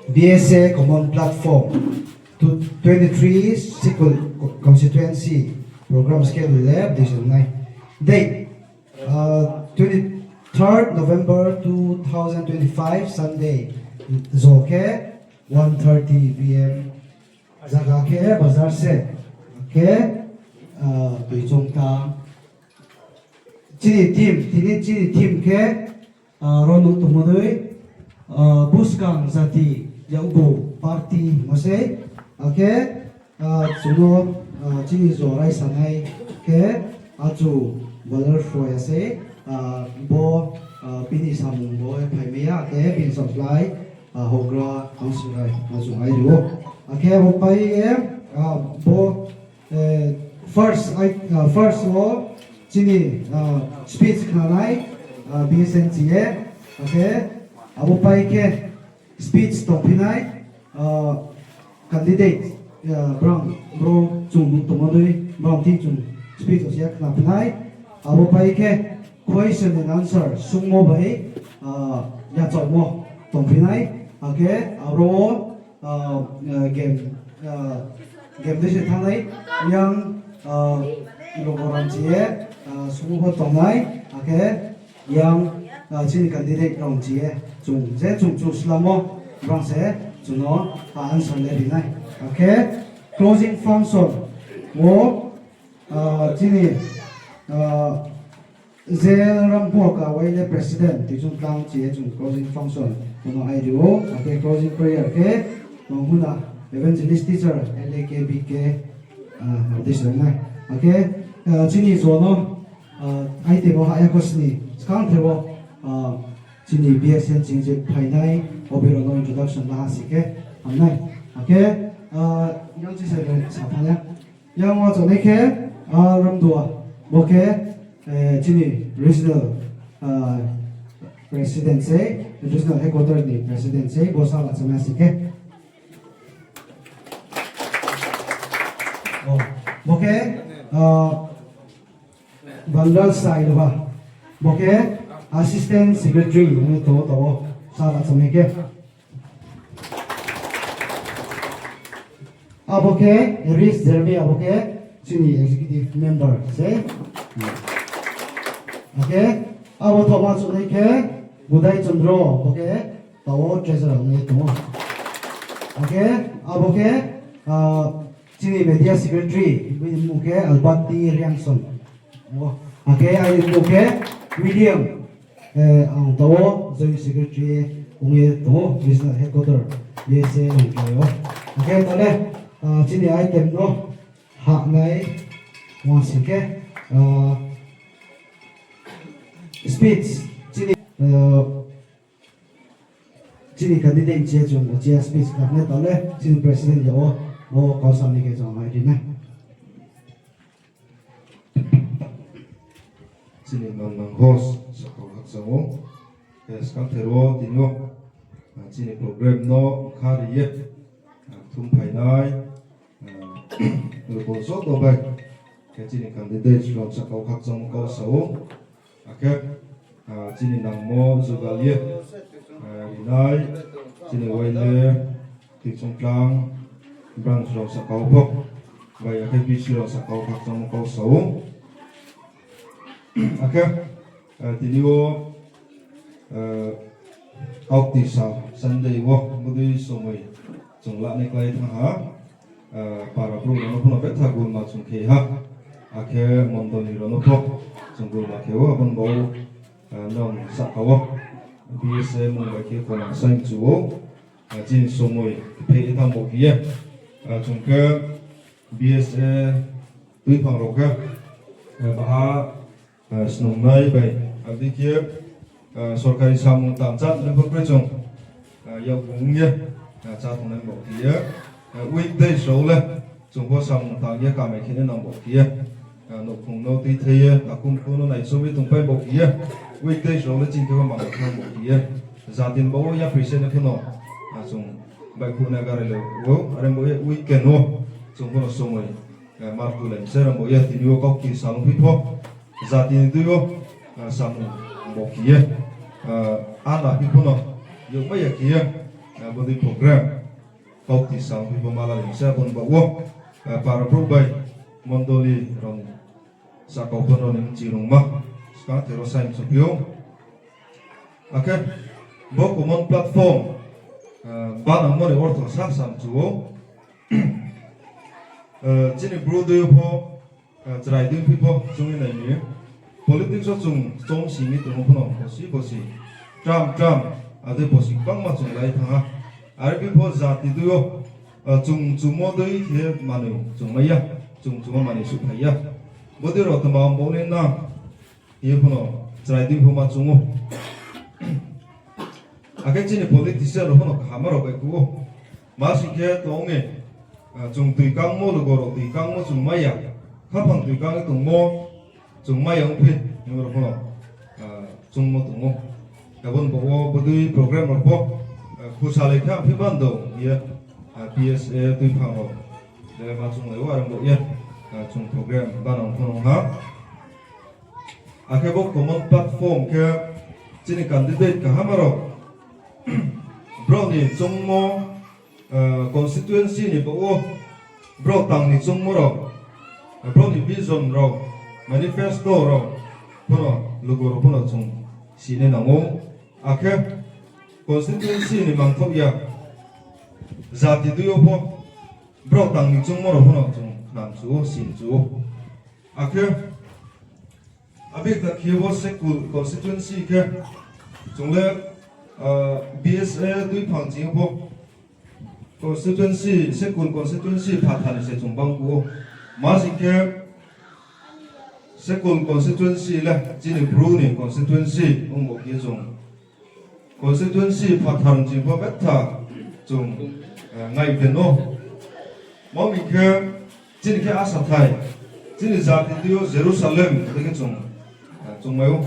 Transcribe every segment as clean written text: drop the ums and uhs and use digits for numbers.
BSA Common Platform 23 Sikul Constituency Program Schedule le update nai. Date 23rd November 2025 Sunday zoke 1:30 p.m. Jaga ke bazar se ke tuichung tlang chini team tini chini team ke ronung tumudui buskang jati yaubo party mose ke chuno chini jorai sanai ke achu balar hruai ase bo bini samung bo phaimaya ke bin supply hogra councilor achu ai ro ke bo pai e bo first first o chini speech khanai BSN chi e okay abo pai ke speech tongphinai candidate brang bro chung nung tomonui brang thi chung speech osia khna phinai abo pai ke question and answer sungmo bai ya chawmo tongphinai okay aro game game de se thangnai yang logoram chie sungmo tongnai okay yang chini candidate rong chie chung je chung chu slamo rong se chuno answer le rinai okay closing function wo chini Zel Rambuaka Waile President ti chung tlang chie chung closing function kuno ai rio okay closing prayer ke huna evangelist teacher LAKBK this nai okay chini zono ai te bo ha ya kosni skang thebo chini BSN chingje phainai obirono introduction la sike amnai okay yang chi se sa yang wa chone ke ramdua boke chini regional presidency regional headquarters ni presidency bosa la chame sike oh boke Vanlal Sailova boke assistant secretary ni to to sa la chame ke aboke Riz Jeremy aboke chini executive member se okay abo thoma chunai ke Budai Chandro boke tawo treasurer ngai to okay aboke chini media secretary muke Albert T Riangson okay ai muke William ang tawo joint secretary unge to regional headquarter BSA ong okay tole chini item no ha nai wa sike speech chini chini candidate che chung o chia speech khap ne tole chini president yo o kausam ni ke chong ai ri na Chini nang nang host sakau hak chango skang thero tino chini program no kha riye thum phainai luko so to bai ke chini candidate rok sakau hak chango kau sao ake chini nangmo jugalie rinai chini waile Tuichungtlang branch rok sakao bawk bai a KBC rok sakao khak chang kau so akhe tini o kau ti sa Sunday wo mudui somoi chung la ne klai thang ha para bru rono phono bet tha gul ma chung khei ha akhe mondoni rono pho chung gul ma kheo abon bo nong sakao BSA mung bai khe khona sain chu Chin somoi phei thang bok ye chung ke BSA tui phang ro ke baha snong nai bai adi ke sarkari samung tang chat ne phok pre chung ya gung ye cha thong nai bok ye weekday so le chung ko samung tang ye ka mai khine nang bok ye no khung no tui thei ye akum khu no nai chumi tung pai bok ye weekday so le chin ke ba mang thang bok ye zatin bo ya present na phuno chung bai khu na gare le wo are bo ye weekend wo chung phuno somoi mar tu le se ram bo ye tini wo kok ki samu phi pho zatin tu wo samu bo ki ye ana phi phuno yo ma ye ki ye Body program kau ti sang pi pamala ling sa bon ba wo para bro bai mondoli ron sa kau pon ron ing chi rong ma ska thero saim chupio ake bo common platform ba nang mo ni ortho sa sam chu chini bro de pho Chwrai ding phipho chungwi naini politics o chung chong simi tongo phano bosi bosi tram tram ade bosi kwbangma chung lai thanga are bipho jati dui o chung chumo dui khe manwi chung maya chung chuma manwi suphaiya bodi rok twma boni na hiye phano chwrai ding phoma chungo ake chini politician rok phano kaham rok bai kuo ma singkhe tongni Chwng twi kangmo lukurok twi kangmo chwng maya, khaphang twi kangwi tongmo chwng maya wngphi hinwi phano chwngmo tongo. Eboni bobo bwtwi program rokbo khusa laikha wngphi bando hiye PSA twiphang rok le ma chwng laiwo aro bo ye chwng program bana wngphano wngha. Hakhe bo common platform khe chini candidate kahama rok brokni chwngmo Constituency ni bo o brok tang ni chungmo rok brok ni vision rok manifesto rok phano luku rok phano chung sine nango akhe constituency ni mangthok ya jati dui o pho brok tang ni chungmo rok phano chung khnam chu o sin chu o akhe abik ta khibo sekul constituency khe chungle BSA tui phang ching pho constituency sekul constituency pha thani se chung bang ku ma sing khe sekul constituency le chini bru ni constituency ung bo ki chung constituency pha than ching pho bet tha chung ngai ven o mo mi khe Chini khe asa thai, chini jati twi-o Jerusalem tei khe chwng chwng mai-o,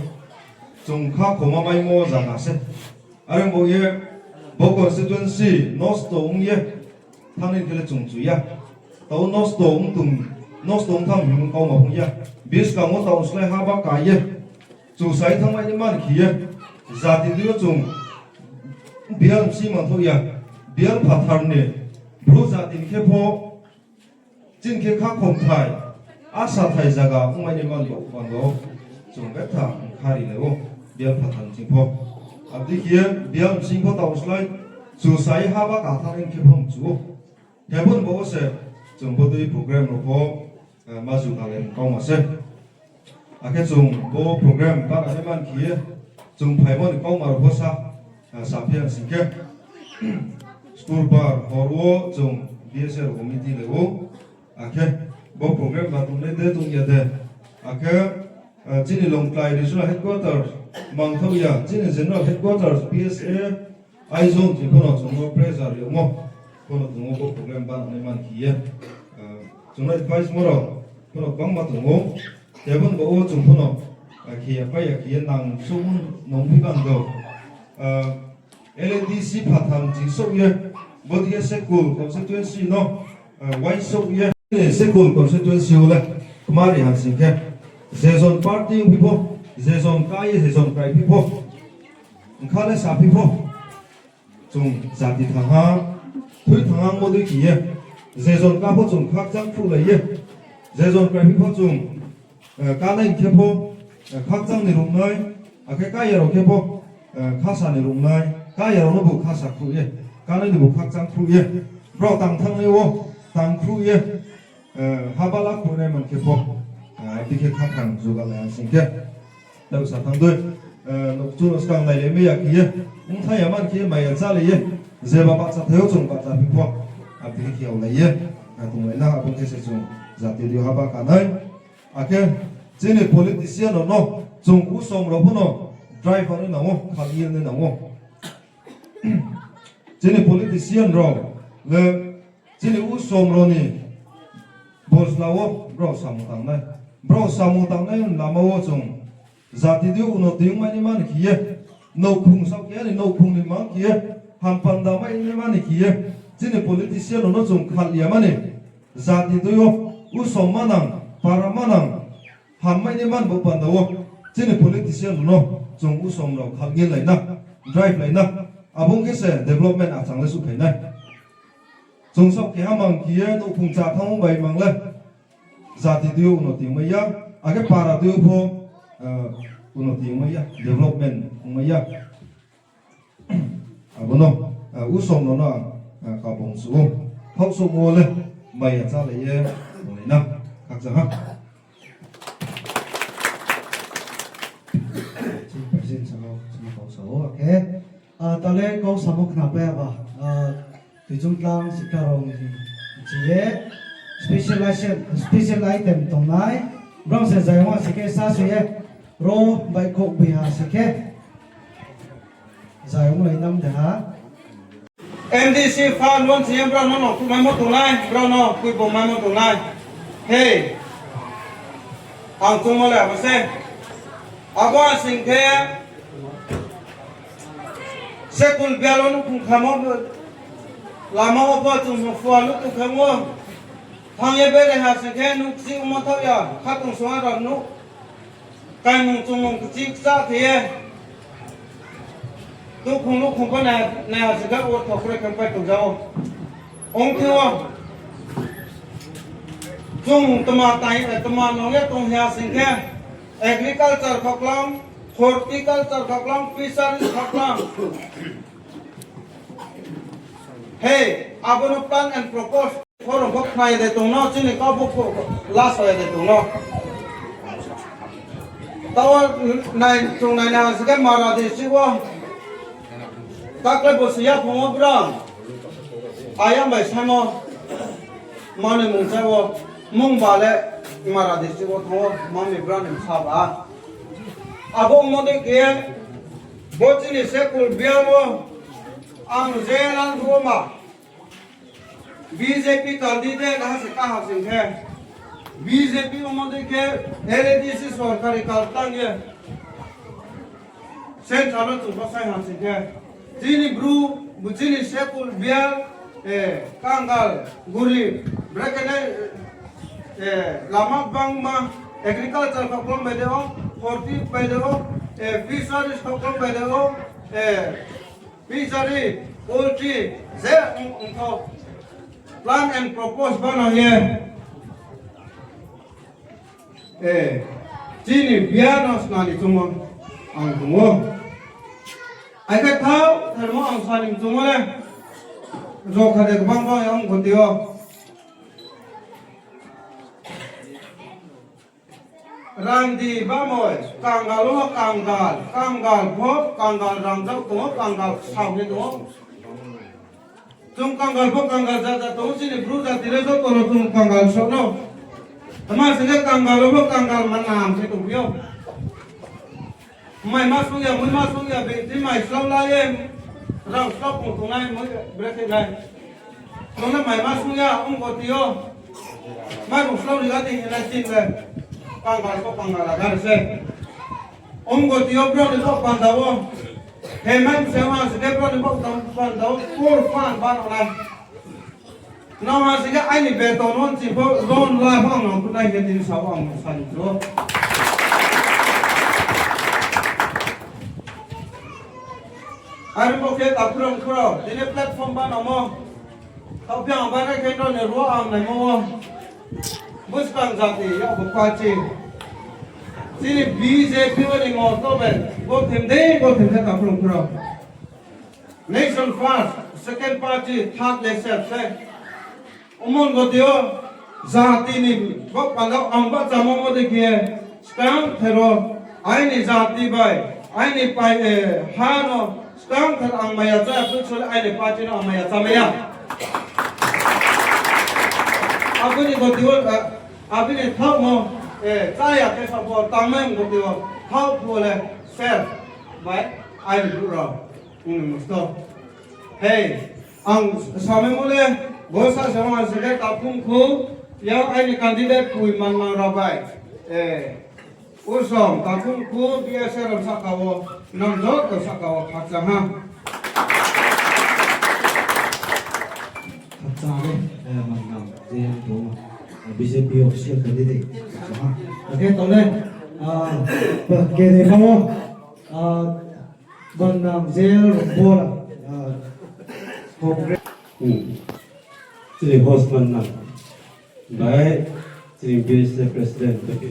chwng kha khoma mai mo jaga se. Areng bo ye bo constituency nosto wng ye thangni khe le chwng chuya. Tau nosto wng tung nosto wng thang himung kau ma hung ya. Biskango tau slai ha ba ka ye chu sai thang mai ni man khi ye jati twi-o chwng bial msi man thok ya bial phathar ni bru jati ni khe pho Chin khe kha khom thai asa thai jaga wngmani man bo bando chwng betha wngkha ri lai o bial phathang ching pho abdi hiye bial msing pho taung slai chu sai ha ba ka thang eng khe phom chu hebon bo se chwng bo tui program ro pho ma ju ka le kaung ma se akhe chwng bo program ba na man khiye chwng phai mo ni kaung ma ro pho sa sa phiang sing khe school bar hor wo chwng BSA ro committee le wo akhe bo program ba tung le de tung ya de akhe chini Lawngtlai regional headquarters mangthau ya chini general headquarters BSA Aizawl chi phono chwng no pressure ri omo phono tongo bo program ban ani man khiye chwng no advice mo rok phono kwbangma tongo tebon bo o chwng phono khiya paiya khiye nang sukmun nong phi bang do LADC phatham chi sok ye bodhiye sekul constituency no wai sok ye sekul constituency ole kumari han singkhe zezon party phi pho zezon kai zezon kai phi pho Ngkha le sa phi pho chung jati thang ha thui thang ang mo dui ki ye zezon ka pho chung khak chang khu le ye zezon kai phi pho chung ka nai khe pho khak chang ni rung nai a khe ka ye ro khe pho kha sa ni rung nai ka ye ro no bu kha sa khu ye ka nai ni bu khak chang khu ye bro tang thang ne wo tang khu ye ha ba la khu ne man khe pho di khe kha khang ju ga le ang sing khe Tau sa thang dui nok chu skang nai le me ya ki ye ung thai ya man ki mai ya cha le ye ze ba ba cha theu chung ba cha phi pho a pi ki au le ye a tung le na a bung ke se chung za ti ri ha ba ka nai a ke chini politician no no chung u som ro pho no driver ni nango khal il ni nango chini politician ro le chini u som ro ni Bosla-o borok samung tangnai. Borok samung tangnai lama-o chwng jati deu unoti wngmani man khiye, nokphung sokya ni nokphungni mang khiye, hampan damai mani khiye, chini politician rokno chwng khal yamani jati dui-o usom manang, para manang, hammaini man bo panda-o chini politician rokno chwng usom rok khalngil laina, drive laina. Abung khe se development a chang le su phei nai. Chung sok ke amang kie nu phung cha thang bai mang le zati diu unoti mai ya age para diu pho unoti mai ya development mai ya abono u som no no ka bong su thok su mo le mai a cha le ye mai na khak cha ha. President sa ko sa okay. Tale ko samok na pa ba Tuichungtlang Sikarong chi specialization special item tong nai brong se zaiwa sike sa suye ro bai kho biha sike zaiwang lai nam da. MDC fa luan siam bra no no ku mai mo tung lai bra no kui bo mai mo tung lai hey ang tung mo le ba se abo sing the sekul bialo nu khung khamo lama o pa chung mo fwa lu tu khamo thang ye be le ha sing the nu chi mo tho ya kha tung so ra nu kai mung chung mung chi sa the tu khung lu khung ko na na si ga o tho kre kham pai tu jao ong thio chung tama tai tama nong ya tong hya sing khe agriculture khoklam horticulture khoklam fisheries khoklam hey abono plan and propose forum bok khnai de tong no chini ka bok last hoy de tong no taw nai chung nai na si ga mara de si wo takle bo siya phongo bra ayam bai samo mane mung cha wo mung ba le mara de si wo tho mami bra ni sa ba abo mo de ke bo chini se kul bia wo ang zelan ma BJP candidate ha se ka ha sing khe BJP mo de ke LADC সরকারি কালতাং ye central chung ba sai ha sing khe jini bru bujini sekul bial e kangal guri brekene e lama bang ma agriculture ka klom bai deo horti bai deo e fisheries ka klom bai deo e fishery poultry je ung tho plan and propose bana ye e jini bianos nani chungo ang tungo ai ka thau thermo ang sanim chungo le ro kha de bang bang yang khotio randi ba moi kangalo kangal kangal pho kangal rang jao to kangal sau ni to chung kangal pho kangal ja ja to chini bru ja tire jo to chung kangal so no tama se kangal pho kangal man nam se tu yo mai ma sung ya mui ma sung ya be ti mai slau la ye rang slau kong tung nai mui bre ke nai nó na mai ma sung ya ong ko tio mai rung slau ri ga ti na chin le kangal ko kangal la gar se ong ko tio bro ni ko pan dawo he man se ma se de bro ni ko tam pan dawo por fan ban ola nó ma se ga ai ni be to non chi po lon la hong no ku nai he tin sa wang sa ni jo ar mo ke ta prong khro dine platform ba no mo tao piang ba na ke no ne ro ang nai mo bus kang jati ya bu pa chi chini BJP wa ni mo to be go them de go them ta prong khro nation first second party third nation se umon go dio jati ni bo pa lo ang ba cha mo mo de ke stang thero ai ni jati bai ai ni pai e ha no stang ther ang maya cha pu chol ai ni party no ang maya cha maya abuni go dio abini thau mo e cha ya ke sa bo tang mai go dio thau pu le self bai ai ni ro um stop hey ang same mo le go sa sa ma se ke ta phung khu yang ai ni candidate pui man mang ra bai e usom ta phung khu BSR ram sa ka wo nam zo to sa ka wo khat cha ha. Khat cha le man nam je to BJP official candidate ha. Okay to le ke ne mo ban nam zel rong bola. Congress. Chini host man na bai chini BSA president te ki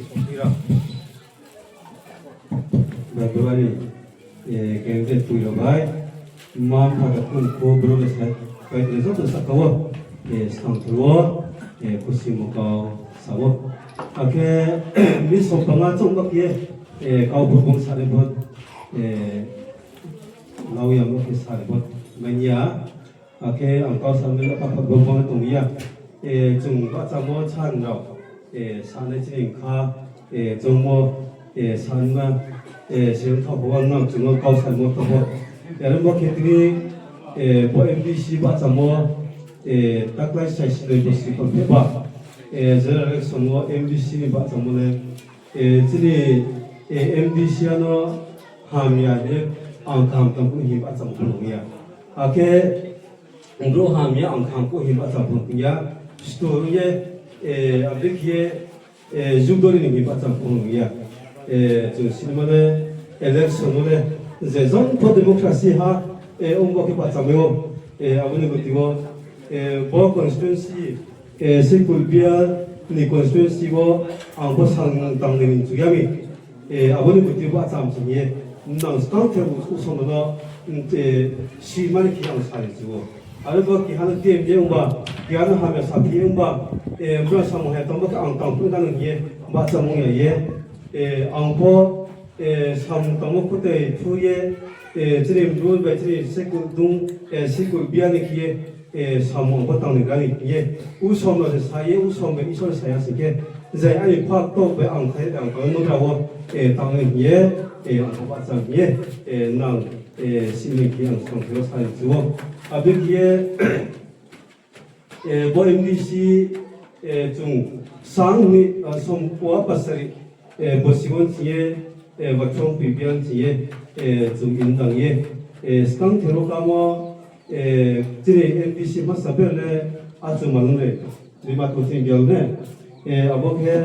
bai bani e kengte pui lo bai mam tha ka kun ko bro le sai kai le zo to sa kawo e sang thro e kusi mo ka sawo ake mi so panga chong ba ki e kau bu bong sa le bot e nau yang mo ki sa le bot manya ake ang kau sa me pa pa bo bong tong ya e chung ba cha mo chan ro e sa ne ching kha e chung mo e san ma e sem tha bo nang chung kau sa mo to bo ya mo ke ti e bo MDC ba cha mo e taklai sai si le bo si ko pe ba e general election mo MDC ni ba cha mo le e chini e MDC ano ham ya ne ang kham tam ku hi ba cha mo lo ya ake ro ham ya ang kham ku hi ba cha mo ya sto ye e abdik ye e jugdori ni hi ba cha mo ya e chu cinema le election mo le je zong for democracy ha e ong ba ke ba cha mo e abuni go tiwo e bo constituency e sikul bial ni constituency bo ang bo sang tang ni chu yami e abuni go tiwo cham chu ye nang stang the u so no e si ma ni ki ang sa ni chu 아르 뭐 기하는 팀 예용바 기하는 하면 사피용바 에 무라 사모해 또 ang tang pu 가는 예 맞자 몽야 예 앙포 에 삼, tang mo te thu ye e chini run bai chini sekul dung e sekul biani ki e sam mo tang ni gani ye u som no sa ye u som be i so sa ya se ke zai ani phak to be ang thai ang ko no ra wo e tang ni ye e ang ko ba chang ye e nang e sini ki ang song thio sa ju a be ki e bo MDC e chung sang ni som kwa pasari e bo siwon chi e wa chong pi bian chi e chung in dang ye e stang thero ka mo e chini MDC ma sa ber le a chu malung le ri ma to chin bial ne e abo ke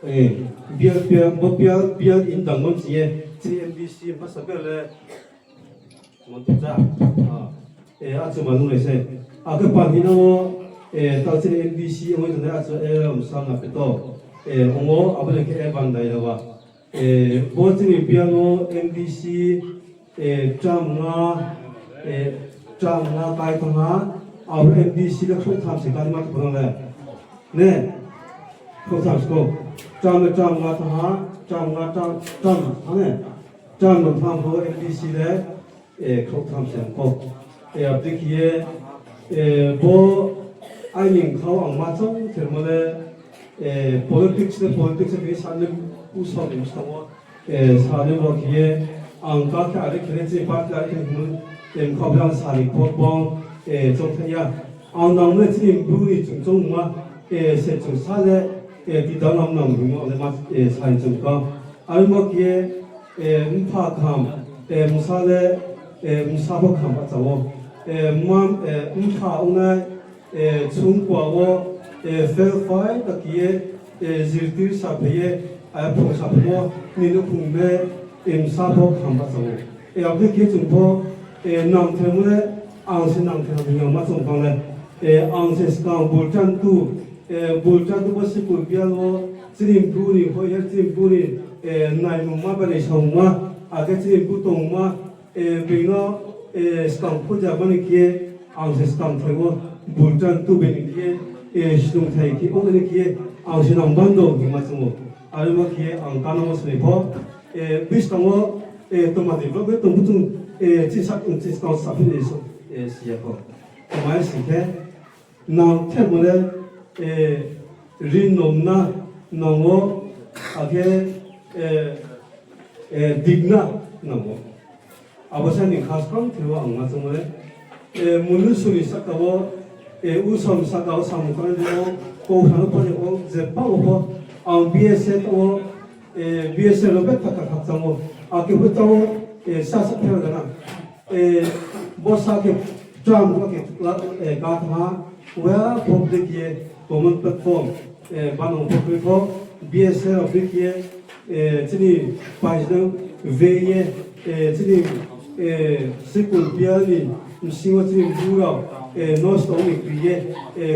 e bial bial bo bial bial in dang mon chi chini MDC ma sa ber le mon tu cha e a chu malung le se a ke pan hi no e ta chini MDC ong ne a chu e om sang na pe to e ongo abone ke e ban dai la e bo chini piano MDC e cham nga e cham nga kai thanga aur MDC la khong tham se ka ma ko le ne khong tham ko cham le cham nga thanga cham nga cham cham ha ne cham no tham ho MDC le e khong tham se ko e ab dekhiye e bo ai ning khao ang ma chong ther mo le e politics le politics ke sa le u so ni sta mo e sa le mo khiye ang ka kha re khre chi pa ka khe mun em kho blang sa ni ko bong e chong tha ya ang nang le chi bu ni chung chung ma e se chung sa le e ti da nam nam bu mo le ma e sa ni chung ka ai mo khiye e m pha kham e m sa le e m sa bo kham ba cha wo e mam e m kha ung na e chung kwa wo e fel fai ta ki e zir tir sa phe ye a phung sa pho ni no khung me em sa pho kham ba chawo e ab de ke chung pho e nang the mu le ang se nang the ni ma chung pang le e ang se skang bul chan tu e bul chan tu ba si pul bial wo chinim bu ni ho her chinim bu ni e nai mu ma ba ni song ma a ke chinim bu tong ma e be no e skang phu ja ba ni ke ang se skang the wo bul chan tu be ni ke e sidong thai ki ong ni ki ang sinang bando ki ma chung aru ma ki ang kano mo sni pho e bis tang wo e to ma de lo be tong bu chung e chi sak ung chi skang sa phi so e si ya ko to ma si ke nang the mo le e rin nom na nang wo a ke e e digna nang wo abasan ni khas kang thiro ang ma chung le e munu suri sakabo e usom sakao sam kan do ko han ko ni o je pa o po ang BSF o e BSF lo bet ka khap chang o a ke hu chang e sa sa phel na e bo sa ke tram ko ke la e ka tha wa public ye common platform e banong ko ko BSF of ye e chini pa jang ve ye e chini Sikul bial ni msingo chini bura no stong ni kriye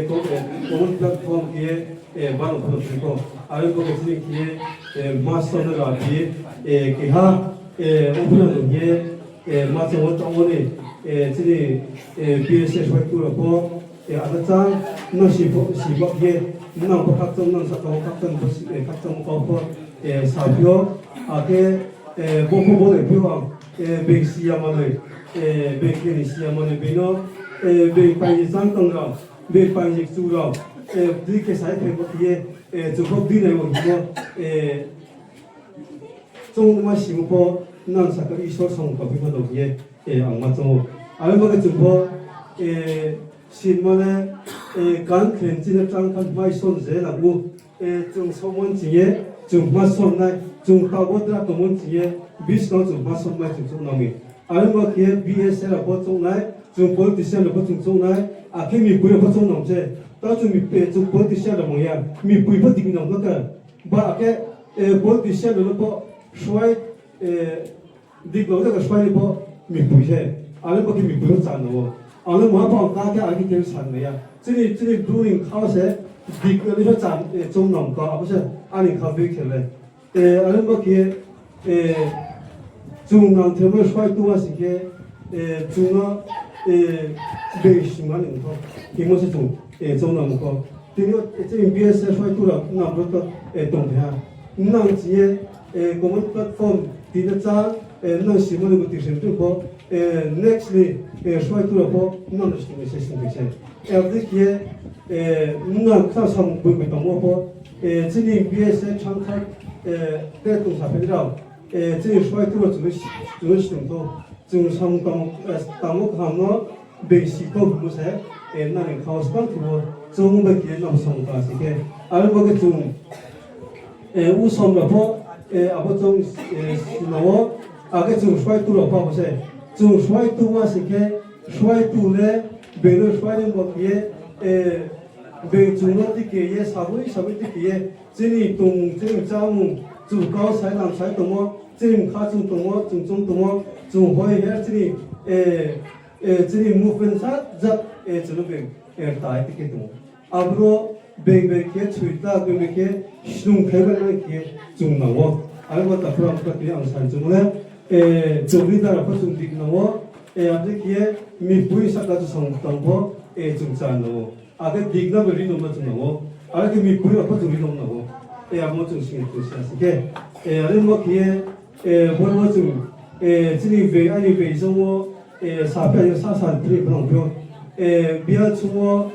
common platform kiye ban uplo ko are ko chini kiye master na ra bi ki ha uplo no ye ma chong tong ni chini BSS hoi tu ko ana chang no si po si bok ye nang ko khak chong nang sa ko khak chong ko si khak chong ko ko sa pyo a ke bo ko bo le pyo ang be si ya ma le be ke ni si ya ma le be no be pa ni sang tong ra be pa ni chu ra di ke sai phe bo ye chu ko di ne wo hi mo chung ma sim po nang sa ka isor song ko bi ko do ye ang ma chung a ma ke chu po sin ma le kan khen chin atang khan mai son zel ang u chung somon chi ye chung ma son nai chung ta bo tra komon chi ye bis no chung ma son mai chung chung nang mi a ma ke BSL a po chung nai chung politician a po chung chung nai a ke mi pui a po chung nong che ta chung mi pe chung politician a mong ya mi pui po ding nong ka ba ke politician lo po hruai dik lo deuh ka hruai ni pawh mipui he a lam bawkin mipui ho chan lo a lam ha pawh ka te a ki tel chan mai a chini chini ruling kha se dik lo ni ho chan chong nam ka a se ani kha vi khel le e a lam bawki e chung nang the mo hruai tu a si ke e chunga e be shinga ning tho ki mo se chung e chong nam ko tin chini BSF hruai tu ra nam ro to e tong the ha nang chi e common platform ti na chang e nang si mo ni ti hrim tu pawh e next ni e hruai tu pawh nang na si se sing se e di ki e nang kha sam bui bui tong mo pawh e chini BSA chang kha e te tung sa pe rao e chini hruai tu chu chu si tung to chung sam tong tang mo kham no be si to mu se e nang kha os pang thu chung ba ki nam song ta si ke ar ba ke chung e u som la pawh e a pawh chung e sino a ke chung hruai tu lo pawh se chung hruai tu ma si ke hruai tu le be lo hruai le mo ye e be chung lo ti ke ye sabui sabui ti ke ye chini tung chini cha mung chu kao sai lam sai to mo chini kha chung to mo chung chung to mo chung hoi her chini e e chini movement sa zat e chulu be er tai ti ke tu abro beng beng ke chui ta beng beng ke shnung khai ba na ke chung na wo ai wa ta phram ka ti ang san chung le e chung ri da ra chung dik na wo e ab de ke mi pui sa ka chu song tang po e chung cha na wo a ke dik na ri no ma chung na wo a ke mi pui ra chung ri no na wo e ab mo chung sing tu sa si ke e a mo ke e bo mo chung e chini ve ani ve zong wo e sa pe yo sa san tri phang pyo e bia chung wo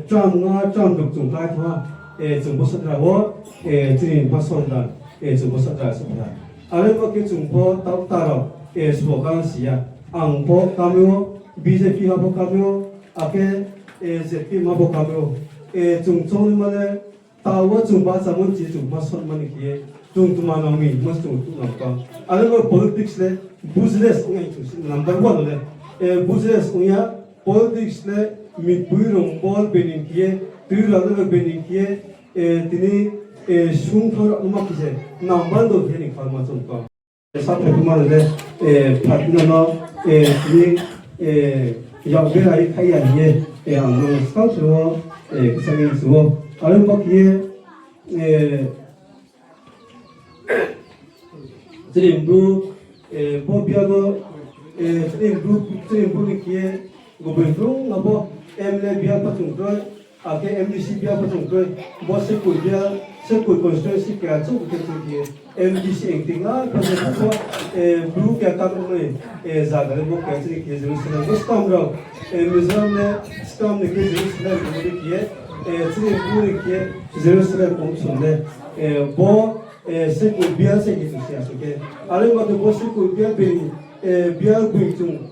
tram nga tram duk chung kai tha e chung bo satra wo e chini pason dan e chung bo satra sa tha are mo ke chung po tau ta ro e so kang sia ang po kamyo BJP ha po kamyo ake e ZP ma po kamyo e chung chong ma le tawa chung ba chamun chi chung ma son mani ki chung tu ma nang mi ma chung tu nang pa are mo politics le business ong chung number 1 le e business ong ya Politics le mipui rawngbawl benin khi e, tuiralna le benin khi e, e tini e sung thar uma khi se namban do khi ni khal ma chong pa. Sa phe kuma le e phatina no e tini e yaw be ai khai ya ni e e ang no scout ro e kisangin suo arum ba khi e Chini bru bo bia go chini bru chini bru ni kie go bui rung nga bo MLA bia pa chung troi a ke MDC bia pa chung troi bo se kui bia se kui constituency ke a chung ke chung kie MDC eng ting a ka se bo bru ke ka ko ne e za ga bo ke chini kie Jerusalem bo scam ro Mizoram le scam ni ke Jerusalem bo ni kie chini bru ni kie Jerusalem om chun le bo sikul bial se ki chu sia su ke ale ma bo sikul bial be bial gui chung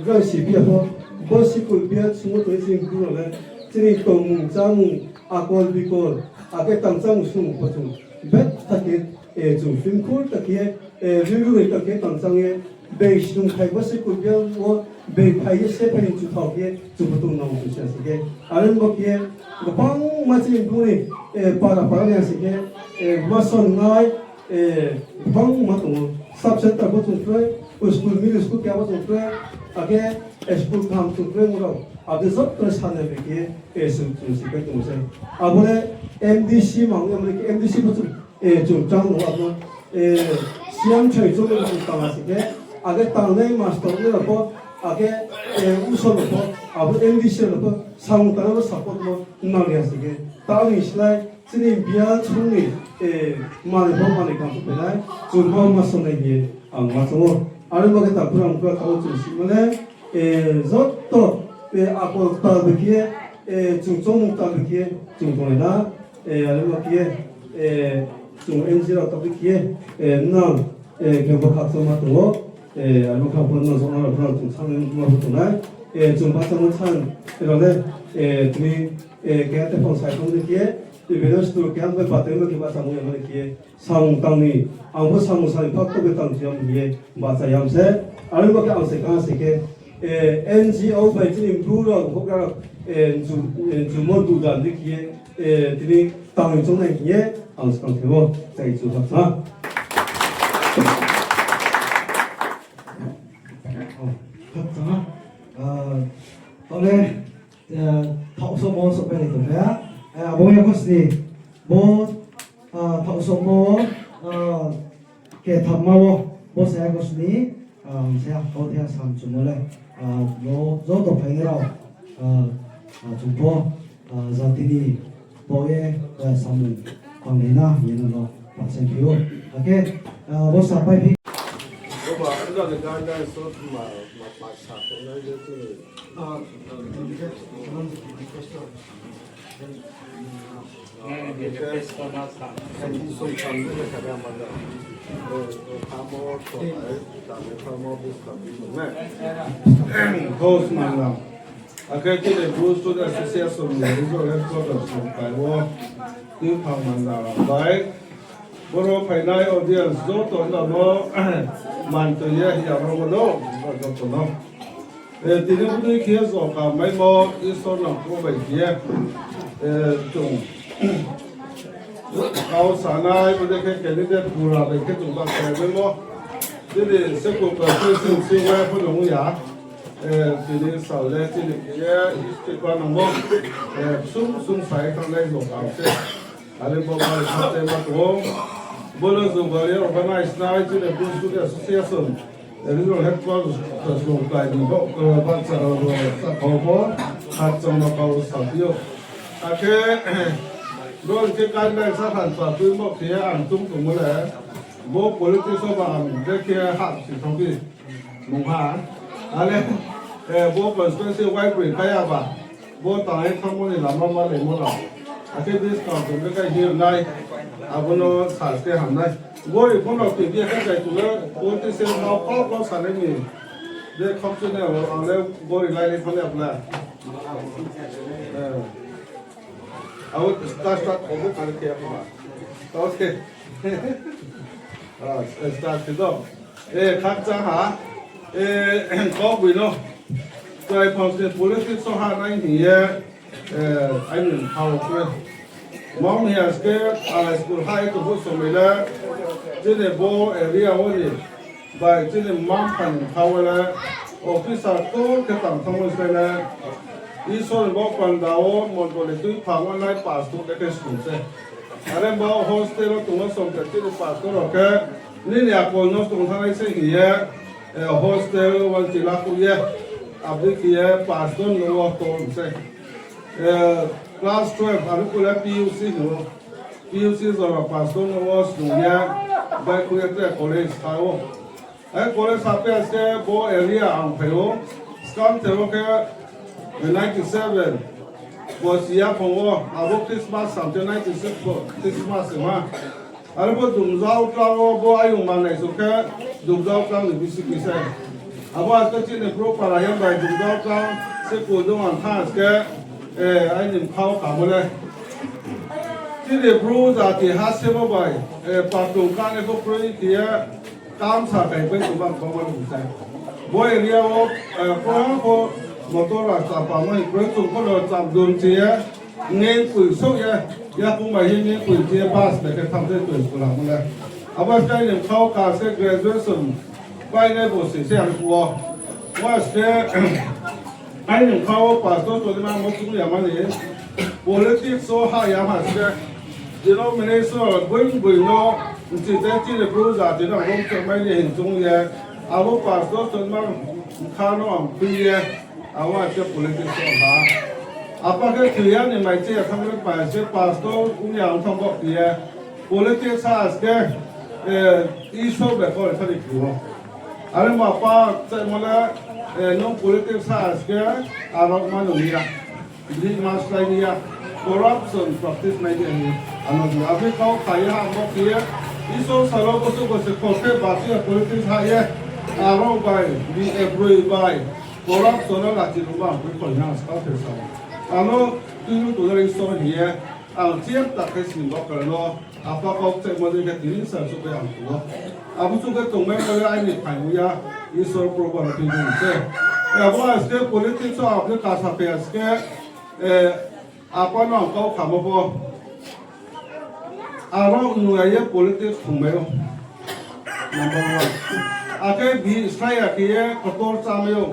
brang si bia ho bo sikul bial chung to sing gu le chini tong mung cha mung akol bikol ake tang chang sung po chung bet thake e chung phim khur take e ri ru take tang chang e be sung khai bo sikul bial wo be phai se phai chu thau ke chu bu tung nong chu sia su ke ale ma ke bang ma chi bu ni e para para ne si ke e ma son ngai e bang ma tung sub center ko chung troi School middle school kya ba chung tue ake school kham chung tue ngro ake zot tue san ne ki e su chung si pe tung se abole MDC mang ne mle ki MDC bu chung e chung chang no abno e siam choi chung ne chung tang si ke ake tang nei master ne ko ake e uso no ko abu MDC no ko sang tang no support mo nang ya si ke ta ni slai chini bial chung ni e mani bo mani kam su penai chun bo ma so nei ni ang ma chongo are ma ke ta purang pura ta chung si male e zot to e ako ta be ki e chung chong muk ta be ki chung tong na e are ma ki e chung en zero ta be ki e nang e ke bo khak so ma to e are ma kha pon no so na purang chung chang ma bu to nai e chung ba chang chan e ro le e tumi e ke te phong sai tong de ki e tu ke ang ba te ma ki ba sang mo ki sang tang ni ang bo sang sang phak to be tang chiam ni ba sa yam se are ma ke ang se ka se ke e NGO bai chi improve ro ko ka e zu zu mo du dan de ki e tini tang ni chong nai ki ang sang the wo sai chu ha sa Ole thọ so mo so pe ni to ya bo ya ko si bo thọ so mo ke tham ma wo bo sa ko si sa ko thia sam chu mo le lo zo to phai ne ro chung po za ti ni bo ye sam kwang le na ye na lo pa sen phiu okay bo sa pai phi 我把那个刚才说嘛嘛嘛啥的那个这个。 Postman Akredite Bruce Association Regional Headquarters 我对旁门的来，我说配来 audience 做到那么满对也也我都我就不能。 তিনি বুলি খেয়ে জকা মাই ম ঈশ্বর নাম বাইকিয়ে 좀高山啊，不得去给你的土啦，来去种到前面么？这里是个个是是外不容易啊。这里少嘞，这里也这关那么，松松晒上来做高些，阿里巴巴的他在那多，无论是我的 organize 那这里不是个 association，这种 headquarters 是在美国，把这个好多，他怎么搞啥的哟？啊，去。Rồi cái cái này sát hẳn và tôi một thế ăn tung cũng là bố politics ba cái kia hạt chỉ thông đi mùng hạ à lẽ bố constituency white break cái à bà bố tại không có gì làm mà mà để mua nào à cái discount cũng cái hiện nay à bố nó xả cái hàm này bố thì không đọc tiền cái cái chủ là politics nó có có xả lên mình để không chứ này à lẽ bố thì lại lên không đẹp là I would start start over Okay. 아, start 到。诶，较早哈，诶，各位咯，在旁边 politics 上下那年，诶，I mean how 个，望下个啊，school high 都不说没了，这个波 area 我哩，by 这个满盘头了，officer 都去当他们说了。ঈশ্বর বকন্দাও মন্ডলে তুই ফাঙনাই পাস তো দেখে শুনছে আরে বা হোস্টেল তোমার সম্পত্তি পাস তো রকে নি আকল তোমার সে হিয়ে হোস্টেল ওয়ান চিলা কুয়ে আপনি কিয়ে পাস তো নো তো সে ক্লাস 12 আর কুলে পিইউসি নো পিইউসি জরা পাস তো নো সুনিয়া বাই কুয়ে তে কলেজ খাও এই কলেজ সাপে আছে বো এরিয়া আং ফেও স্কাম তেরোকে 97我是也朋友，啊我 Christmas 上就96 Christmas 嘛，啊你不dumzao tlang bo ayung man nei so ke dum zao tlang ni bisi kise,啊我个这个 pro para yang bai dum zao tlang se ko dong an tha ke eh ai nim khao ka mo le 这个 pro za ti ha se mo bai eh pa tung ka ne ko pro ki ya kam sa kai pe tu ban ko ma lu sai bo area wo ko ko motor là chạm vào mà cuối cùng có đồ chạm đường chia nghe quỷ số ya ya cũng mà hiện nghe quỷ chia pass để cái tham gia tuổi của làm này à bây giờ những khâu cả sẽ graduation 外内部是这样过，我是爱人靠我把所做的嘛，我总要嘛的，我的地说好呀嘛是，这老没的说滚滚咯，这这这个不是啊，这种工作买的很重要，啊我把所做的嘛，看咯亏的，啊我这不能说哈。Apakah kalian yang baca yang baca pastor punya untuk buat dia politics আজকে এইসব ব্যাপার এখানে কি আরে বাপা মানে no politics আজকে আর মানুষিয়া মাস corruption practice নাই আমি আমি কাউ খাইয়া আমরা দিয়ে এইসব সারা বছর বছর খরচে বাঁচিয়ে পলিটিক্স হাইয়ে আরো by B every by corruption lassi রুমা আমি কইনা আজকাল ফেসাও ano tu tu le so hi a chiam ta ke sin ba ka no a pa ko che mo de ke tin sa su ke ang tu a bu su ke tong me ko ai ni phai ya i so pro ba ti ni che e bo as ke politics so apne ka sa pe as ke e apa no ko kha mo bo aro nu ya politics thung me number 1 ake bi sai a ke kotor cha me yo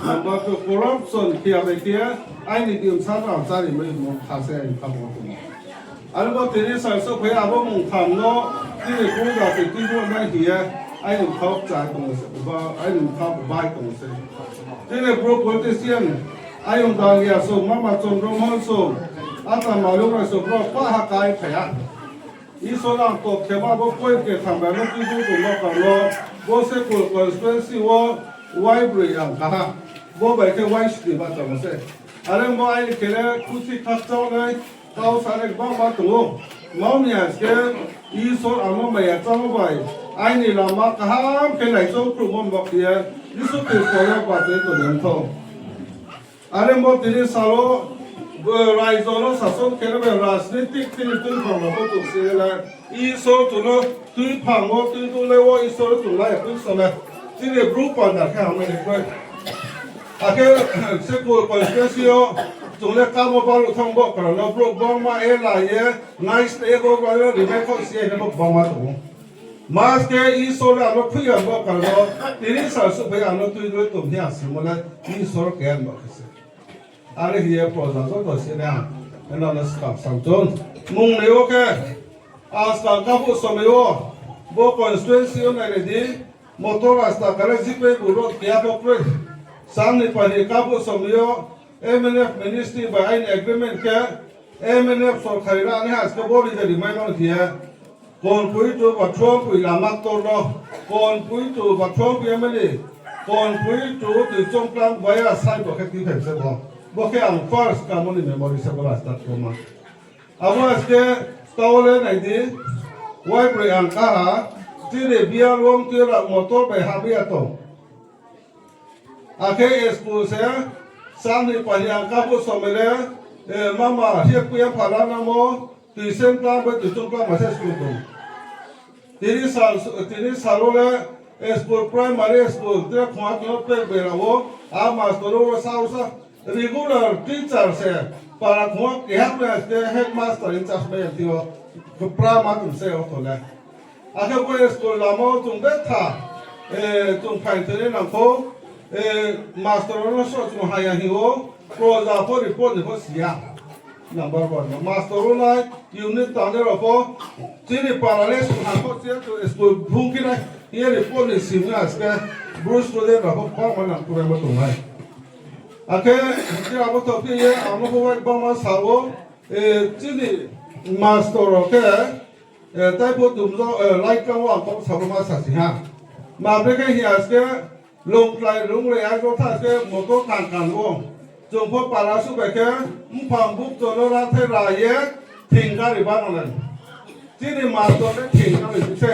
number 2 corruption kia be kia ai ni dium sa ra sa ri me mo kha se ai kha bo tu อันว่าทีนี้ใส่สุภาพว่ามึงทำเนาะที่กูอยากติดที่พวกไม่เหี้ยไอ้หนุ่มเขาใจตรงเสียว่าไอ้หนุ่มเขาบายตรงเสียที่นี่ pro politician ไอ้ยงดังยาส่งมามาจนร่มห้องส่งอาตมาลูกเราส่งรอบป้าหากายแผลอีโซลังตกเทว่าบ่ป่วยเกิดทำแบบนั้นที่ดูตรงกันเนาะบ่เสกุล constituency ว่าไว้บริอังกะบ่ไปแค่ไว้สติบัตรมาเสอะไรบ่ไอ้เคเลคุสิทักเจ้าเลย 高山的爸爸多，老年些医生阿妈没也长不爱你老妈刚开来做苦我没的，你说对说了把这个人头，阿里莫这里啥咯？রাইজনো শাসন খেলবে রাজনীতিক তিনি তুই ভাঙব তুলছিলে ঈশ্বর তুলো তুই ভাঙব তুই তুলে ও ঈশ্বর তুলা একই চলে তিনি গ্রুপ না খেয়ে আমি দেখবে আগে সে কনস্টিটিউশন 总咧干么包路通过，可能不帮嘛哎来耶，nice 哎个个里面靠些那个帮嘛懂。马斯伊说了，我亏啊，我讲咯，第二少数亏啊，我对对懂些什么呢？伊说给我可是，阿里些প্রজাত তো সে না, এনা না সাম জন মুং নেও কে আস্তা কাবু সময় বো কনস্টিটুয়েন্সি নাই রে মোটর রাস্তা করে জিপে বুরো কিয়া বকরে সামনে পানি কাবু সময় MNF ministry by an agreement ke MNF সরকারি রানি আজকে বলি যে রিমাইন্ড দিয়ে কোন পুই তো বাথরুম পুই লামাক তো ro kon pui tu ba thong pui mali kon pui tu tu chong plang baya sai bo khe ti phai se bo bo khe ang first kamoni memory se bola start ko ma abo আজকে তাহলে নাই দি Y pre ang ka ha ti re bia lom ti ra motor bai ha bia to ake school se sang ni pa yang ka bu so me le mama hiep ku ya phala na mo tu sem plang bai tu chong plang ma se school to tiri sal tiri salole school primary school te khwa to pe be ra wo a master ro sa sa regular teacher se para khwa ke ha pe se headmaster in charge me ti o pra ma tum se o to le a ke ko school la mo tum be tha e tum phai te na ko e master ro so tum ha ya hi o pro za po report ni po sia number one master ro na unit ta ne ro po tiri parallel su ha ko se to school bhung ki na ye report ni sim na ska bruce to le ra po pa ma na ku ma to ngai ake ti abo to pi ye amo ko ba ma sa wo e tiri master ro ke e tai po dum zo lai ka wa ko sa ma sa si ha ma be ke hi aske ลงไกลลงเลยไอ้ก็ถ้าเกหมดก็การการวงจงพบปาราสุไปแค่มุพังบุกตัวโนราเทรายเยทิ้งกันหรือบ้านอะไรที่นี่มาตัวนี้ทิ้งกันหรือไม่ใช่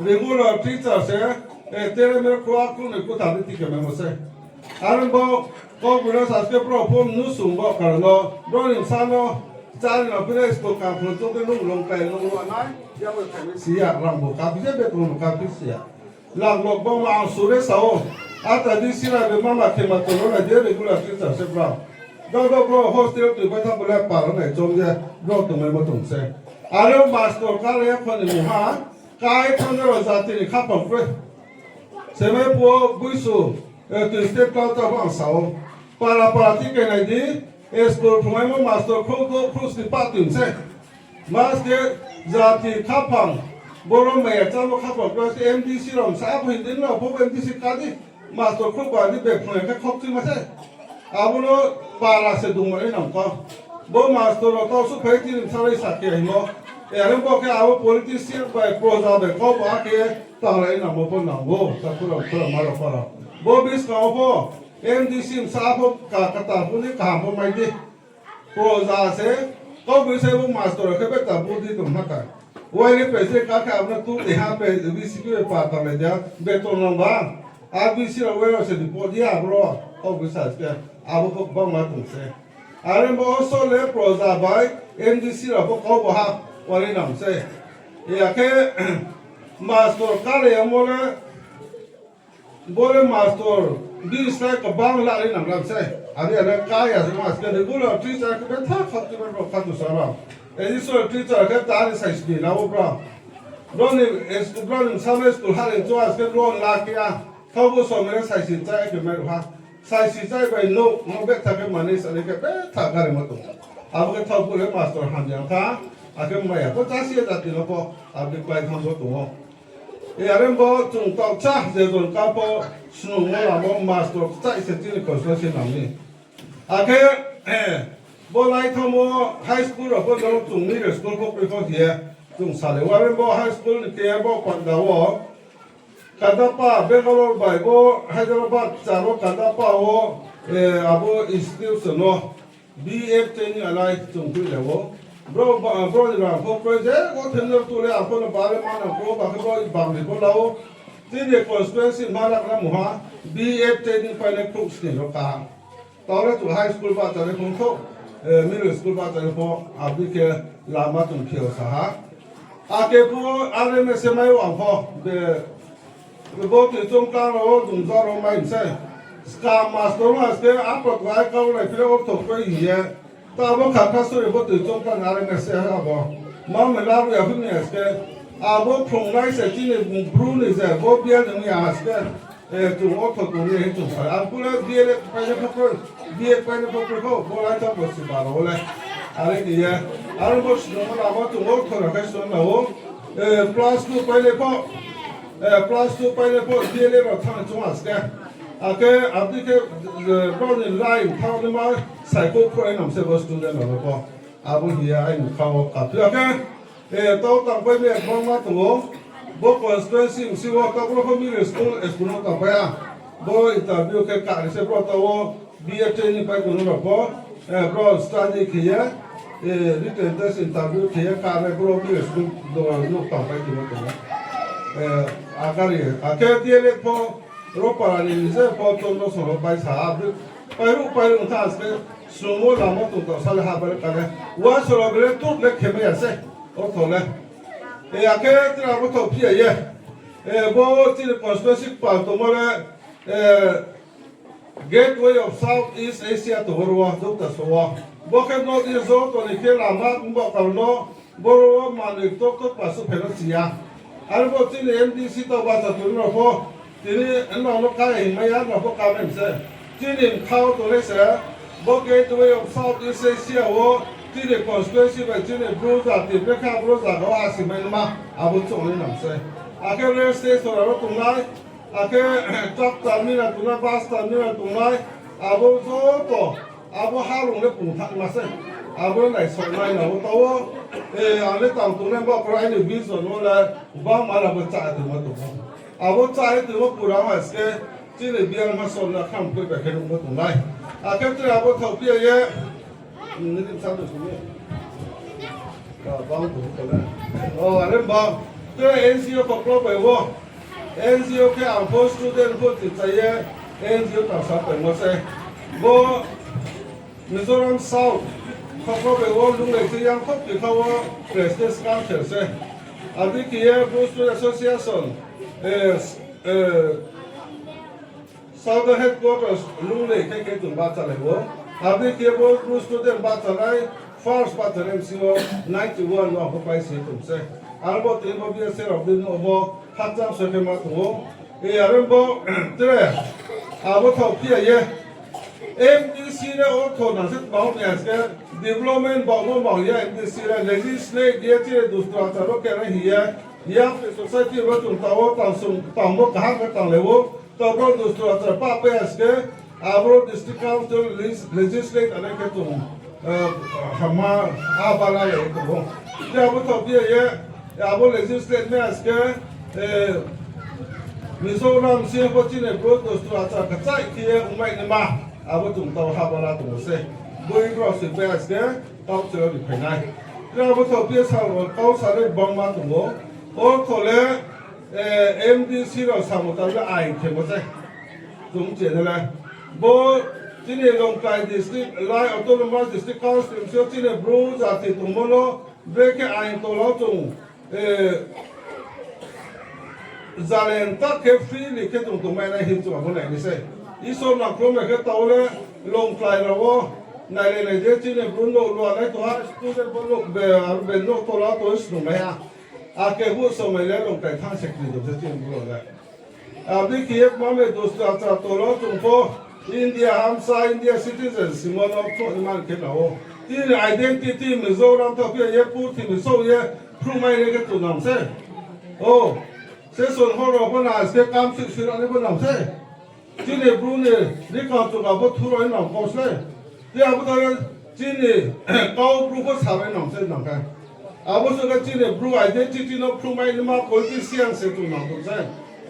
regular teacher เสียเอเตเรเมครัวคุณกูถามที่เกี่ยวกับมั้งเสียอาร์มบอกก็บุรุษอาชีพเราผมนุ่สูงบอกกันเนาะรอนิมซานเนาะจานเราเพื่อนสโตการพลุตุกันลงลงไปลงวันไหนยังไม่เสียรังบุกาพิเศษเป็นบุกาพิเศษหลังหลอกบ้างมาสุเรศเอา ata di sira be mama ke ma to na de regular teacher se bra do do bro hostel tu ba tha bole pa ro na chom je bro to me mo tung se are master ka le khon ni ha kai khon ro za ti kha pa fre Seme po buisu tu state cloud ta bang sao para para ti ke nai di school phungai mo master khu ko khu si pa tin se mas ke jati khapang boro me cha mo khapang ko se MDC rom sa phin din lo pho MDC ka di master khu ba di be phungai ka khok chi ma se abulo para se dung ma nam ko bo master ro to su phai tin sa rai sa ke hi mo e ram bo ke abo politician ba proza be ko ba ke tang lai nam mo po nam bo ta ku ro ku ma ro pa ro bo bis ka po MDC sa po ka ka ta pu ni ka po mai di proza se ko bi se bo master ke be ta bu di tum ha ka wai le pe se ka ka na tu e ha pe bi si ke pa ta le ja be to nam ba a bi si ro we ro se di po di a bro ko bi sa se a bo ko ba ma tum se are bo so le proza bai MDC ro ko ko bo ha wai nam se ya ke master ka le mo le bole master bi sa ka bang la le nam lam se ani ana ka ya se mas ke regular teacher ke tha khat ke ro khat sa ra e ni so teacher ke ta ni sai ni la wo bra ro ni es ku bra ni sa me school ha le to as ke ro la ke a kha bo so me sai sin chai ke me ha sai si chai bai no mo be tha ke mani sa le ke be tha ka re mo to a bo ke tha bu le master han yang kha a ke ma ya ko ta si ta ti lo ko a bi pai tham bo to 也恁无从到早就从到波想我老母马上再设计个说些能力。啊，去哎，无来他们 high school 或者从 middle school 过去考试，从啥哩？我们无 high school 第二无管到我，干到爸别个老外国 Hyderabad 查我干到爸我，诶，阿无 institution 咯，BF training 阿来总会了我。bro bro ni ram ko ko je ko thenno tu le apon ba le ma na ko ba ko bang ni ko lao ti ne constituency ma la na muha BF training pa le khuk ni lo ka ta le tu high school ba ta le khong kho middle school ba ta le ko abi ke la ma tum khio sa ha a ke pu RMS mai wang pho de bo ti chung ka ro dung za ro mai se ska master ma se a ko wa ka le phe o to ko yi ta bo kha kha so bo ti chung ka RMS ha bo ma me la ru ya hu ni se a bo phung lai se ti ne bru ni se bo bia ni ya se e tu o to tu ni tu sa a pu le bia le pa le pa bia pa le pa ko bo la ta bo si ba ro le a le ni ya a ro bo si no la bo tu o to ra ka so na o e plus 2 pa le pa plus 2 pa le pa bia le ro tha chung a se a ke a ti ke bro ni lai tha ni ma sai ko ko nam se bo student ro ko a bo hi ai mu kha o ka tu a ke e to tang pa me bo ma tu bo constituency si wo ka bro ko middle school school no ta pa ya bo interview ke ka ni se bro to wo BA training pa ko no bo bro study ke ya e written test interview ke ya ka re bro middle school do no ta pa ki mo to e a ka ri a ke ti le po ro para ni se po to no so ro pa sa pa ru pa ru ta se su mo la mo tu to sa le ha ba ka le wa so ro le tu le ke me ya se o to le e a ke ti ra mo to pi ye e bo ti le constituency pa to mo le e Gateway of Southeast Asia to horwa zo ta so wa bo ke no ti zo to ni ke la ma bo ka no bo ro ma ni to to pa su phe no sia ar bo ti le MDC to ba ta tu no fo ti ni no no ka hi ma ya no fo ka me se ti ni khao to le se bo Gateway of Southeast Asia wo ti le constituency ba ti le bro za ti pe ka bro za ga wa si me ma a bo chong ni nam se a ke rail station ro tung lai a ke truck terminal tung lai bus terminal tung lai a bo zo to a bo ha rong le pung thak ma se a bo lai so lai na bo to wo e a le tang tung le bo ko ai ni bi so no la ba ma la bo cha tu ma tu a bo cha tu mo pu ra ma se ti le bi ma so na kham ko ba ke mo tung lai a ke tu a bo thau pi ye ni dim sa tu su ni ka ba tu ko la o a le ba tu NCO ko ko ba wo NGO ke ang po student po ti chaye NGO ta sa pe mo se bo Mizoram South ko ko be wo lung le chi yang khop ti kha wo President Council se abi ki ye bo student association e Southern Headquarters lung le ke ke tung ba cha le wo abi ki ye bo student ba cha lai first ba cha MCO 91 no ko pai se tung se arbo tin bo bi se ro bi no bo 他张随便嘛，我， ，也人不对，啊不投票耶。MDC 呢，我可能是保面是 development 保不保耶，MDC 呢 legislate 耶，这个都是抓着个人耶，耶 society 我从到我当从当我干个当来我，到我都抓着八百是 Abro district council legislate อะไรก็ตรงหามาอาบาลาเลยตรงเดี๋ยวผมตอบเยอะ abo legislate me aske Mizoram siang po chine bro dostu acha ka chai tie umai ne ma abo tung tau ha bala tung se bui bro se pe aske tau chelo ri phenai ra abo tho pie sa ro kau sa re bang ma tung o o thole MDC ro sa mo ta le ai the mo se tung che ne la bo chine long kai district lai autonomous district council sio chine bro za ti tung mo no breke ai to lo tung zalen tak ke free li ke tung tung mai na hin chu ma nai ni se i so na kro me ke tau le long klai ra wo nai le nai je chi ne brun no lo nai to ha student bo lo be ar be no to la to is no mai ha a ke hu so mai le long klai thang sek ni do se chi bro le a bi ki ek ma me dost a cha to lo tung po India hamsa India citizen simon of to ni man ke na o ti identity Mizoram to pye ye pu ti mi so ye pru mai le ke tu nam se o 这顺好了，本来是刚出去了，你不能噻。今年不呢，你刚做个不突然能高噻。你也不得今年高不过差来能噻能看。啊，不是个今年不爱的，今年那铺买你妈国际线是做能做噻。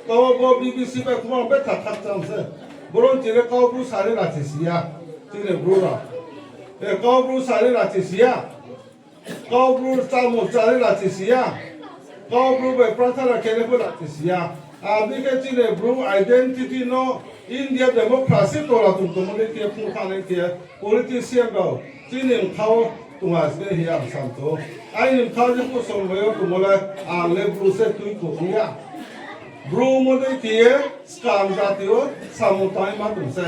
到我 BBC 被空被他他涨噻。不论今年高不差的那几时啊，今年不了。哎，高不差的那几时啊，高不涨么差的那几时啊。高 Bru 被 Pratha 开了不啦？就是啊，啊，你个这个 Bru identity no India democracy 多了，从东那些共产那些 politician 个，这年靠东啊是个样上多，哎，你靠这不送没有怎么了？啊，来 Bru 是对国呀，Bru 么的些 scam জাতীয় সামুতাই মা তুমছে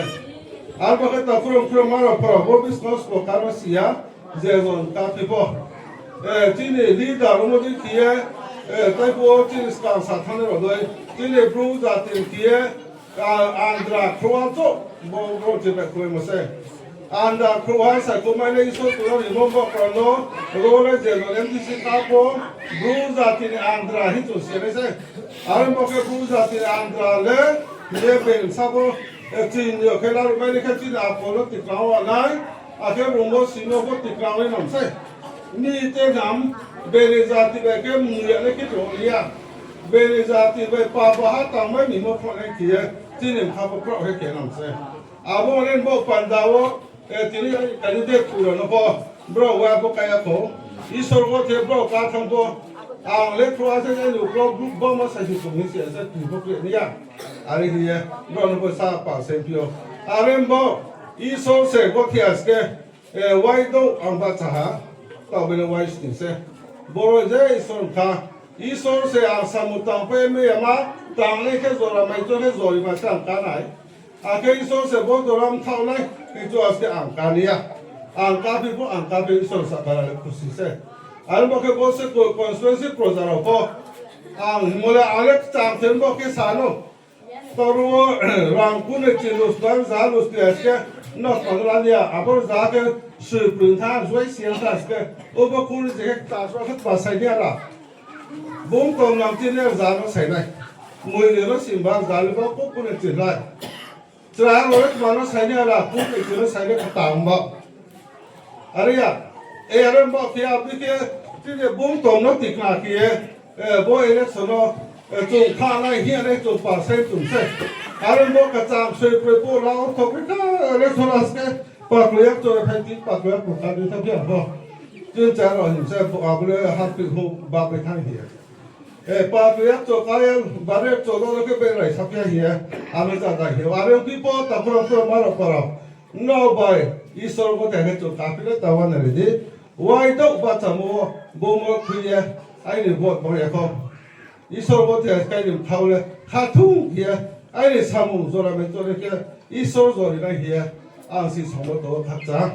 আর বাকি তখন মারা পর ভবিষ্যৎ কারো সিয়া যেজন কাপিব এ চিনি লিডার মধ্যে কি 大夫这是讲啥？他那老对，这里不是电梯，啊，安德克罗做，我我这边可以没事。安德克罗是国外的一所主要的农国可能，我来这个人就是大夫，不是电安德很做事的噻。俺们个不是电安德嘞，也被啥个，真有开那买的开真阿婆了，地方话来，啊，这龙我是那个地方的农噻，你这俺。Bere zati be ke muya le ke ro ya bere zati be pa pa ha tang mai mi mo pho le ki ye ti nim kha po pro he ke nam se a bo len bo pan da wo e ti ni ka ni de ku ro no po bro wa bo ka ya ko i so go te bro ka thang bo ang le pro a se ne lu pro group bo mo sa ju ko ni se se ti bo ke ni ya a re hi ye bro no bo sa pa se pyo a ren bo i so se go ke as ke e wai do ang ba cha ha 到为了外星噻，无论这一双卡，一双是啊，三木当背没嘛，当那个做了没做那做的嘛，上干来，啊，这一双是无做了头来，你做是按干的呀，按咖啡不按咖啡，一双是干来不是噻，啊，我去我是过关税是国家了不，啊，我来阿勒涨停不给啥喽？到了我让国内进入算啥路的些，那反正那里啊，阿不是啥个。是本他最先的是个，我不可能这个打算去把谁掉了，我刚刚进来啥都谁来，每年都新办啥的，我不能进来，这还我他妈谁掉了，不能进来谁来打嘛？哎呀，哎呀，人把天啊，这个这个我当了地下去，我一个什么，做卡来现在做把谁做谁，阿人我个脏水不不老，头个那说了是个。ปากเลี้ยงตัวแผ่นดินปากเลี้ยงปกการดูทั้งเพียงพอจึงใจเราหิมเส้นปากเลี้ยงหักปีหูบาไปทางเหียเอปากเลี้ยงตัวกายบาเรียตัวเราก็เป็นไรสักอย่างเหียอาเมจันได้เหียอาเรื่องที่ปอตะกรตัวมาเราปเรานอไปอีสรก็แต่ให้ตัวกาฟิเลตะวันอะไรดิไว้ดอกบาจามัวบ่มคุยไอ้นี่บอดบ่อยเขาอีสรก็แต่ใครนี่เท่าเลยขาทุ่งเหียไอ้นี่สามุโซราเมตัวเล็กอีสรโซรินะเหีย 安心从我多拍张。